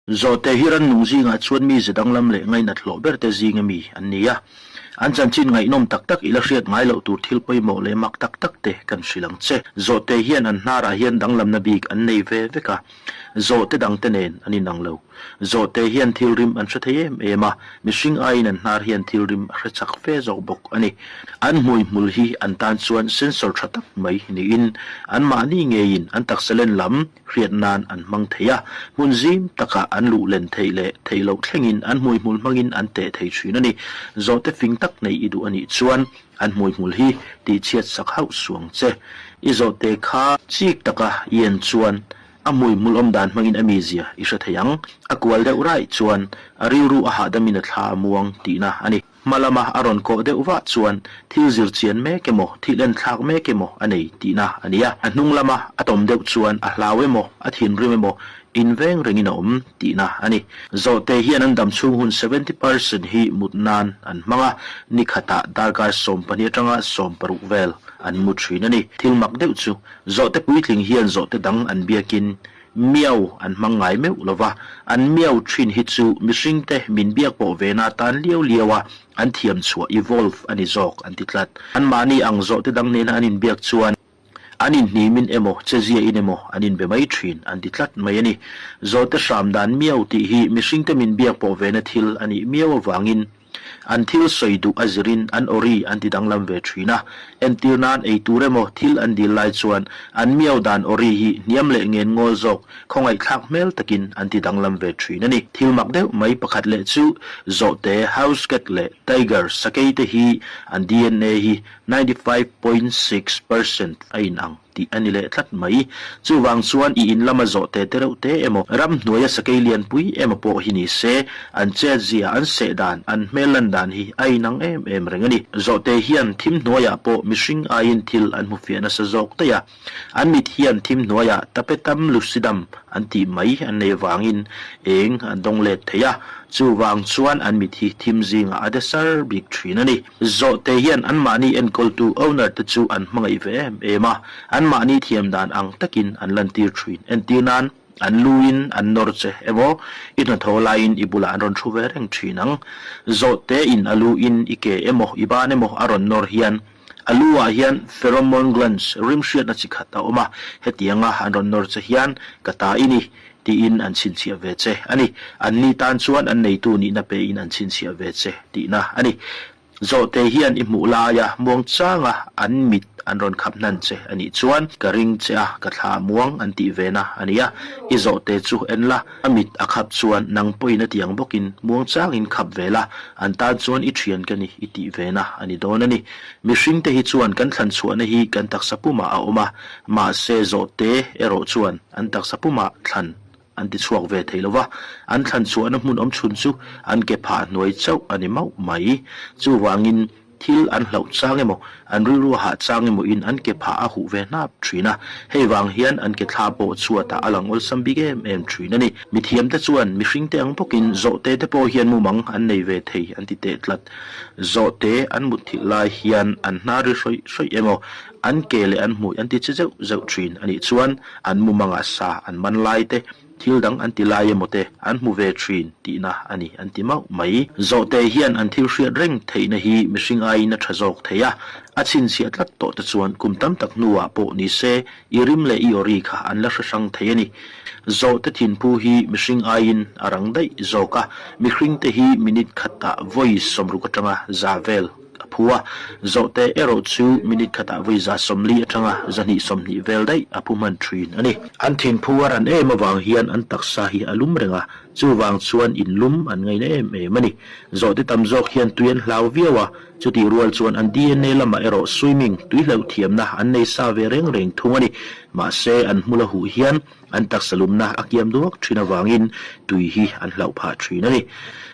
Zawhte hi rannung zingah chuan mi ze danglam leh ngainat hlawh berte zinga mi an ni a. An chanchin ngaihnawm tak tak ila hriat ngai loh tur thil pawimawh leh mak tak tak te kan hrilh ang che. Zawhte hian an hnarah hian danglamna bik an nei ve vek a, zawhte dangte nen an inang lo. Zawhte hian thil rim an hre thei em em a, mihring aiin an hnar hian thil rim a hre chak fe zawk bawk a ni. An hmuihmul hi an tan chuan sensor tha tak mai niin anmahni ngeiin an taksa len lam, hriat nan an hmang thei a, hmun zim takah an luh len theih leh theih loh thlengin an hmuihmul hmangin an teh thei thin a ni. Zawhte fing tak neih i duh a nih chuan an hmuihmul hi tihchhiat sak hauh suang che. I zawhte kha chik taka i en chuan a hmuihmul awm dan hmangin a mizia i hre thei ang. A kual deuh raih chuan a rilru a hahdamin a thla a muang tihna a ni. Hma lama a rawn kawh deuh vah chuan thil zir chian mek emaw, thil en thlak mek emaw a nei tihna a ni a. A hnung lama a tawm deuh chuan a hlau emaw, a thinrim emaw, inveng rengin a awm tihna a ni. Zawhte hian an dam chhung hun 70% hi mut nan an hmang a, ni khatah darkar 12 atanga 16 vel an mu thin a ni. Thil mak deuh chu zawhte puitling hian zawhte dang an biakin Miau an hmang ngai meuh lo va, an miau thin hi chu mihringte min biak pawh ve na tan liau liau a, an thiam chhuah evolve a ni zawk an ti tlat. Anmahni ang zawhte dang nena an inbiak chuan an inhnimin emaw cheziain emaw an inbe mai thin an ti tlat mai a ni. Zawhte hram dan miau tih hi mihringte min biak pawh ve na thil a nih miau avangin An thil sawi duh a zirin an awri an ti danglam ve thin a, entir nan ei tur emaw thil an dil lai chuan an miau dan awri hi hniam leh ngen ngawl zawk khawngaihthlak hmel takin an ti danglam ve thin a ni. Thil mak deuh mai pakhat leh chu zawhte, house cat leh tiger, sakei te hi an dna hi 95.6% a inang. Tih a ni leh tlat mai. Chuvang chuan i in lama zawh te te reuh te emaw, ramhnuaia sakei lianpui emaw pawh hi ni se, an chetzia, an seh dan, an hmel lan dan hi a inang em em reng a ni. Zawhte hian thim hnuaiah pawh mihring aiin thil an hmu fiah nasa zawk daih a. An mit hian thim hnuaiah tapetum lucidum an tih mai an nei vangin eng an dawng let thei a, chuvang chuan an mit hi thim zingah a de sar bik thin a ni. Zawhte hian anmahni enkawltu owner te chu an hmangaih ve em em a, anmahni thiam dan ang takin an lantir thin. Entir nan, an luin an nawr che emaw, i hnathawh laiin i bulah an rawn thu ve reng thin ang. Zawhte in a luin i ke emaw, i ban emaw a rawn nawr hian a lu ah hian pheromone glands, rim hriatna chi khat a awm a, hetianga an rawn nawr che hian ka ta i ni tiin an chhinchhiah ve che a ni. Anni tan chuan an neitu nihna pein an chhinchhiah ve che tihna a ni. Zawhte hian i hmuh laia muangchanga an mit an rawn khap hnan che a nih chuan ka ring che a, ka thla muang an tih vena a ni a. I zawhte chu en la, a mit a khap chuan nang pawhin a tiang bawkin muangchangin khap ve la, an tan chuan i thian ka ni i tih vena a ni dawn a ni. Mihringte hi chuan kan thlan chhuahna hi kan taksa pumah a awm a, mahse zawhte erawh chuan an taksa pumah thlan an ti chhuak ve thei lo va, an thlan chhuahna hmun awm chhun chu an ke phah hnuai chauh a ni mauh mai. Chuvangin thil an hlauh chang emaw, an rilru a hah chang emaw in an ke phah a huh ve hnap thin a, hei vang hian an ke thla pawh chhuatah a lang awlsam bik em em thin a ni. Mithiamte chuan mihringte ang bawkin zawhte te pawh hian mumang an nei ve thei an ti teh tlat. Zawhte an mutthilh lai hian an hnar ri hrawih hrawih emaw, An ke leh an hmui an ti che zeuh zeuh thin a nih chuan an mumangah sa an man lai te, thil dang an ti lai emaw te an hmu ve thin tihna a ni an ti mauh mai. Zawhte hian an thil hriat reng theihna hi mihring aiin a tha zawk thei a, a chhinchhiah tlat tawh te chuan kum tam tak hnuah pawh ni se i rim leh i awri kha an la hre hrang thei a ni. Zawhte thinphu hi mihring aiin a rang daih zawk a, mihringte hi minute khatah vawi 60 atanga za vel A phu a, zawhte erawh chu minute khatah vawi 140 atanga 220 vel daih a phu hman thin a ni. An thinphu a ran em avang hian an taksa hi a lum reng a, chuvang chuan in lum an ngaina em em a ni. Zawhte tam zawk hian tui an hlau viau a, chutih rual chuan an dna lamah erawh swimming, tui hlauh thiamna, an nei sa ve reng reng thung a ni. Mahse, an hmul a huh hian An taksa lumna a kiam duak thin avangin tui hi an hlauh phah thin a ni.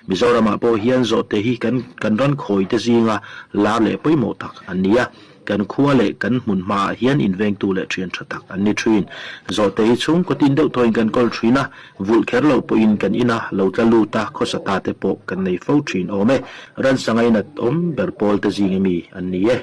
Mizoramah pawh hian zawhte hi kan kan ran khawi te zinga lar leh pawimawh tak an ni a. Kan khua leh kan hmun hmaah hian invengtu leh thian tha tak an ni thin. Zawhte hi chhungkaw tin deuh thawin kan kawl thin a, vulh kher loh pawhin kan ina lo tla lut a, khawsa ta te pawh kan nei fo thin awm e. Ransa ngainat awm ber pawl te zinga mi an ni e.